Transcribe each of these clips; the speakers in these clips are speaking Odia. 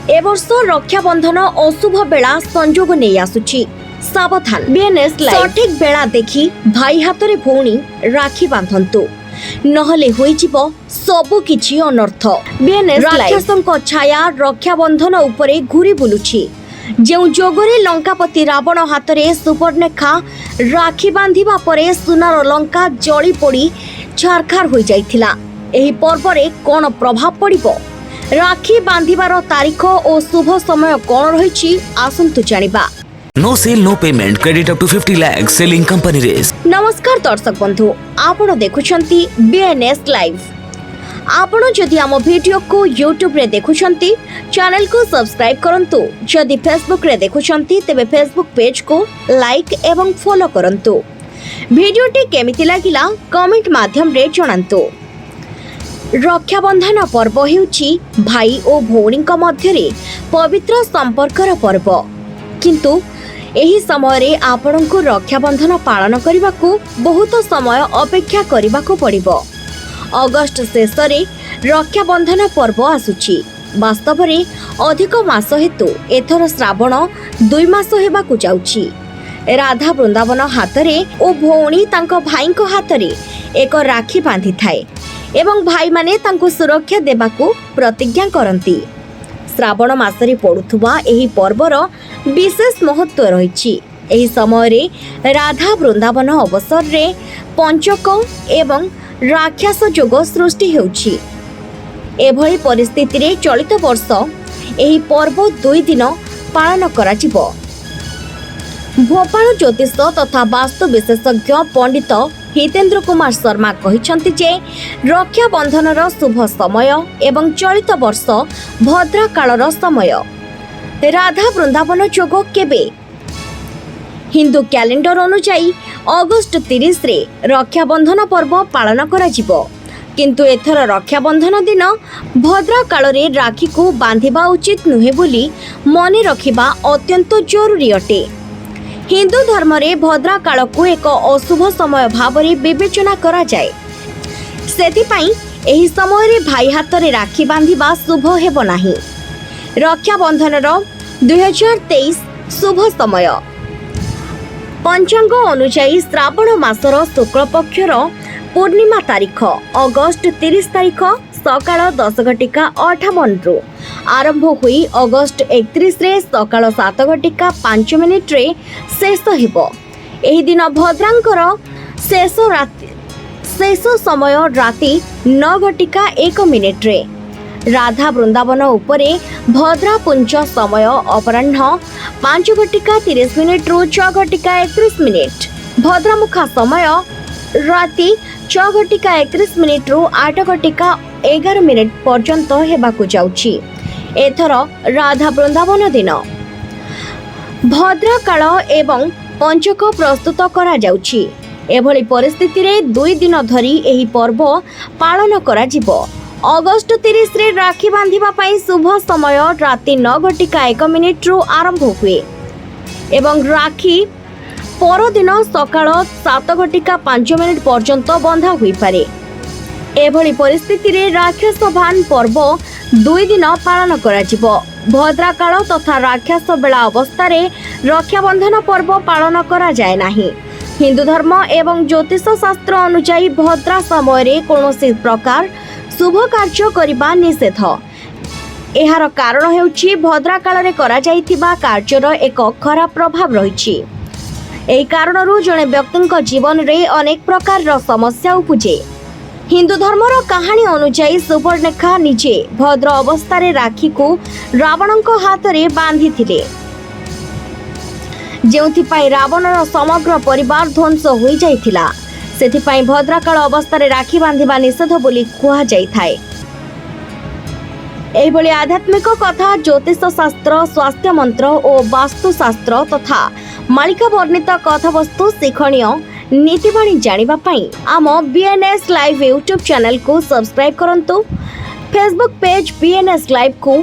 ଏ ବର୍ଷ ରକ୍ଷାବନ୍ଧନ ଅଶୁଭ ବେଳା ସଂଯୋଗ ନେଇ ଆସୁଛି, ସାବଧାନ। BNS live. ସଠିକ ବେଳା ଦେଖି ଭାଇ ହାତରେ ଭଉଣୀ ରାକ୍ଷୀ ବାନ୍ଧନ୍ତୁ, ନହେଲେ ହୋଇଯିବ ସବୁ କିଛି ଅନର୍ଥ। BNS live. ରାକ୍ଷସଙ୍କ ଛାୟା ରକ୍ଷାବନ୍ଧନ ଉପରେ ଘୁରି ବୁଲୁଛି। ଯେଉଁ ଯୋଗରେ ଲଙ୍କାପତି ରାବଣ ହାତରେ ସୁବର୍ଣ୍ଣରେଖା ରାକ୍ଷୀ ବାନ୍ଧିବା ପରେ ସୁନାର ଲଙ୍କା ଜଳି ପୋଡ଼ି ଛାରଖାର ହୋଇଯାଇଥିଲା। ଏହି ପର୍ବରେ କ'ଣ ପ୍ରଭାବ ପଡ଼ିବ, ରାକ୍ଷୀ ବାନ୍ଧିବାର ତାରିଖ ଓ ଶୁଭ ସମୟ କ'ଣ ରହିଛି, ଆସନ୍ତୁ ଜାଣିବା। No sale, no payment. Credit up to 50 lakhs. Selling company risk. ନମସ୍କାର ଦର୍ଶକ ବନ୍ଧୁ, ଆପଣ ଦେଖୁଛନ୍ତି ବିଏନ୍ଏସ୍ ଲାଇଭ୍। ଆପଣ ଯଦି ଆମ ଭିଡ଼ିଓକୁ ୟୁଟ୍ୟୁବରେ ଦେଖୁଛନ୍ତି, ଚ୍ୟାନେଲକୁ ସବସ୍କ୍ରାଇବ୍ କରନ୍ତୁ। ଯଦି ଫେସବୁକରେ ଦେଖୁଛନ୍ତି, ତେବେ ଫେସବୁକ୍ ପେଜକୁ ଲାଇକ୍ ଏବଂ ଫଲୋ କରନ୍ତୁ। ଭିଡ଼ିଓଟି କେମିତି ଲାଗିଲା, କମେଣ୍ଟ ମାଧ୍ୟମରେ ଜଣାନ୍ତୁ। ରକ୍ଷାବନ୍ଧନ ପର୍ବ ହେଉଛି ଭାଇ ଓ ଭଉଣୀଙ୍କ ମଧ୍ୟରେ ପବିତ୍ର ସମ୍ପର୍କର ପର୍ବ। କିନ୍ତୁ ଏହି ସମୟରେ ଆପଣଙ୍କୁ ରକ୍ଷାବନ୍ଧନ ପାଳନ କରିବାକୁ ବହୁତ ସମୟ ଅପେକ୍ଷା କରିବାକୁ ପଡ଼ିବ। ଅଗଷ୍ଟ ଶେଷରେ ରକ୍ଷାବନ୍ଧନ ପର୍ବ ଆସୁଛି। ବାସ୍ତବରେ ଅଧିକ ମାସ ହେତୁ ଏଥର ଶ୍ରାବଣ 2 ମାସ ହେବାକୁ ଯାଉଛି। ରାଧା ବୃନ୍ଦାବନ ହାତରେ ଓ ଭଉଣୀ ତାଙ୍କ ଭାଇଙ୍କ ହାତରେ ଏକ ରାକ୍ଷୀ ବାନ୍ଧିଥାଏ ଏବଂ ଭାଇମାନେ ତାଙ୍କୁ ସୁରକ୍ଷା ଦେବାକୁ ପ୍ରତିଜ୍ଞା କରନ୍ତି। ଶ୍ରାବଣ ମାସରେ ପଡ଼ୁଥିବା ଏହି ପର୍ବର ବିଶେଷ ମହତ୍ତ୍ୱ ରହିଛି। ଏହି ସମୟରେ ରାଧା ବୃନ୍ଦାବନ ଅବସରରେ ପଞ୍ଚକ ଏବଂ ରାକ୍ଷସ ଯୋଗ ସୃଷ୍ଟି ହେଉଛି। ଏଭଳି ପରିସ୍ଥିତିରେ ଚଳିତ ବର୍ଷ ଏହି ପର୍ବ 2 ଦିନ ପାଳନ କରାଯିବ। ଭୋପାଳ ଜ୍ୟୋତିଷ ତଥା ବାସ୍ତୁ ବିଶେଷଜ୍ଞ ପଣ୍ଡିତ ହିତେନ୍ଦ୍ର କୁମାର ଶର୍ମା କହିଛନ୍ତି ଯେ ରକ୍ଷାବନ୍ଧନର ଶୁଭ ସମୟ ଏବଂ ଚଳିତ ବର୍ଷ ଭଦ୍ରାକାଳର ସମୟ। ରାଧା ବୃନ୍ଦାବନ ଯୋଗ କେବେ? ହିନ୍ଦୁ କ୍ୟାଲେଣ୍ଡର ଅନୁଯାୟୀ ଅଗଷ୍ଟ 30ରେ ରକ୍ଷାବନ୍ଧନ ପର୍ବ ପାଳନ କରାଯିବ। କିନ୍ତୁ ଏଥର ରକ୍ଷାବନ୍ଧନ ଦିନ ଭଦ୍ରାକାଳରେ ରାକ୍ଷୀକୁ ବାନ୍ଧିବା ଉଚିତ ନୁହେଁ ବୋଲି ମନେ ରଖିବା ଅତ୍ୟନ୍ତ ଜରୁରୀ ଅଟେ। ହିନ୍ଦୁ ଧର୍ମରେ ଭଦ୍ରାକାଳକୁ ଏକ ଅଶୁଭ ସମୟ ଭାବରେ ବିବେଚନା କରାଯାଏ। ସେଥିପାଇଁ ଏହି ସମୟରେ ଭାଇ ହାତରେ ରାକ୍ଷୀ ବାନ୍ଧିବା ଶୁଭ ହେବ ନାହିଁ। ରକ୍ଷାବନ୍ଧନର 2023 ଶୁଭ ସମୟ। ପଞ୍ଚାଙ୍ଗ ଅନୁଯାୟୀ ଶ୍ରାବଣ ମାସର ଶୁକ୍ଳପକ୍ଷର ପୂର୍ଣ୍ଣିମା ତାରିଖ ଅଗଷ୍ଟ 30 ତାରିଖ ସକାଳ 10 ଘଟିକା 58ରୁ ଆରମ୍ଭ ହୋଇ ଅଗଷ୍ଟ 31ରେ ସକାଳ 7 ଘଟିକା 5 ମିନିଟ୍ରେ ଶେଷ ହେବ। ଏହି ଦିନ ଭଦ୍ରାଙ୍କର ଶେଷ ରାତି ଶେଷ ସମୟ ରାତି 9 ଘଟିକା 1 ମିନିଟ୍ରେ। ରାଧା ବୃନ୍ଦାବନ ଉପରେ ଭଦ୍ରା ପୁଞ୍ଜ ସମୟ ଅପରାହ୍ନ 5 ଘଟିକା 30 ମିନିଟ୍ରୁ 6 ଘଟିକା 31 ମିନିଟ୍। ଭଦ୍ରାମୁଖା ସମୟ ରାତି 6 ଘଟିକା 31 ମିନିଟ୍ରୁ 8 ଘଟିକା 11 ମିନିଟ୍ ପର୍ଯ୍ୟନ୍ତ ହେବାକୁ ଯାଉଛି। ଏଥର ରାଧା ବୃନ୍ଦାବନ ଦିନ ଭଦ୍ରାକାଳ ଏବଂ ପଞ୍ଚକ ପ୍ରସ୍ତୁତ କରାଯାଉଛି। ଏଭଳି ପରିସ୍ଥିତିରେ 2 ଦିନ ଧରି ଏହି ପର୍ବ ପାଳନ କରାଯିବ। ଅଗଷ୍ଟ 30ରେ ରାକ୍ଷୀ ବାନ୍ଧିବା ପାଇଁ ଶୁଭ ସମୟ ରାତି 9 ଘଟିକା 1 ମିନିଟ୍ରୁ ଆରମ୍ଭ ହୁଏ ଏବଂ ରାକ୍ଷୀ ପରଦିନ ସକାଳ 7 ଘଟିକା 5 ମିନିଟ୍ ପର୍ଯ୍ୟନ୍ତ ବନ୍ଧା ହୋଇପାରେ। ଏଭଳି ପରିସ୍ଥିତିରେ ରାକ୍ଷସ ଭାନ ପର୍ବ 2 ଦିନ ପାଳନ କରାଯିବ। ଭଦ୍ରାକାଳ ତଥା ରାକ୍ଷସ ବେଳା ଅବସ୍ଥାରେ ରକ୍ଷାବନ୍ଧନ ପର୍ବ ପାଳନ କରାଯାଏ ନାହିଁ। ହିନ୍ଦୁ ଧର୍ମ ଏବଂ ଜ୍ୟୋତିଷ ଶାସ୍ତ୍ର ଅନୁଯାୟୀ ଭଦ୍ରା ସମୟରେ କୌଣସି ପ୍ରକାର ଶୁଭ କାର୍ଯ୍ୟ କରିବା ନିଷେଧ। ଏହାର କାରଣ ହେଉଛି, ଭଦ୍ରାକାଳରେ କରାଯାଇଥିବା କାର୍ଯ୍ୟର ଏକ ଖରାପ ପ୍ରଭାବ ରହିଛି। ଏହି କାରଣରୁ ଜଣେ ବ୍ୟକ୍ତିଙ୍କ ଜୀବନରେ ଅନେକ ପ୍ରକାରର ସମସ୍ୟା ଉପୁଜେ। ହିନ୍ଦୁ ଧର୍ମର କାହାଣୀ ଅନୁଯାୟୀ ସୁବର୍ଣ୍ଣରେଖା ନିଜେ ଭଦ୍ର ଅବସ୍ଥାରେ ରାକ୍ଷୀକୁ ରାବଣଙ୍କ ହାତରେ ବାନ୍ଧିଥିଲେ, ଯେଉଁଥିପାଇଁ ରାବଣର ସମଗ୍ର ପରିବାର ଧ୍ୱଂସ ହୋଇଯାଇଥିଲା। ସେଥିପାଇଁ ଭଦ୍ରାକାଳ ଅବସ୍ଥାରେ ରାକ୍ଷୀ ବାନ୍ଧିବା ନିଷେଧ ବୋଲି କୁହାଯାଇଥାଏ। ଏହିଭଳି ଆଧ୍ୟାତ୍ମିକ କଥା, ଜ୍ୟୋତିଷ ଶାସ୍ତ୍ର, ସ୍ୱାସ୍ଥ୍ୟ ମନ୍ତ୍ର ଓ ବାସ୍ତୁଶାସ୍ତ୍ର ତଥା ମାଳିକା ବର୍ଣ୍ଣିତ କଥାବସ୍ତୁ, ଶିକ୍ଷଣୀୟ ନୀତିବାଣୀ ଜାଣିବା ପାଇଁ ଆମ ବିଏନ୍ଏସ୍ ଲାଇଭ୍ ୟୁଟ୍ୟୁବ୍ ଚ୍ୟାନେଲକୁ ସବସ୍କ୍ରାଇବ୍ କରନ୍ତୁ। ଫେସବୁକ୍ ପେଜ୍ ବିଏନ୍ଏସ୍ ଲାଇଭ୍କୁ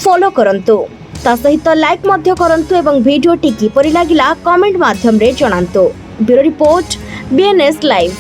ଫଲୋ କରନ୍ତୁ। ତା ସହିତ ଲାଇକ୍ ମଧ୍ୟ କରନ୍ତୁ ଏବଂ ଭିଡ଼ିଓଟି କିପରି ଲାଗିଲା, କମେଣ୍ଟ ମାଧ୍ୟମରେ ଜଣାନ୍ତୁ। Bureau report, BNS live.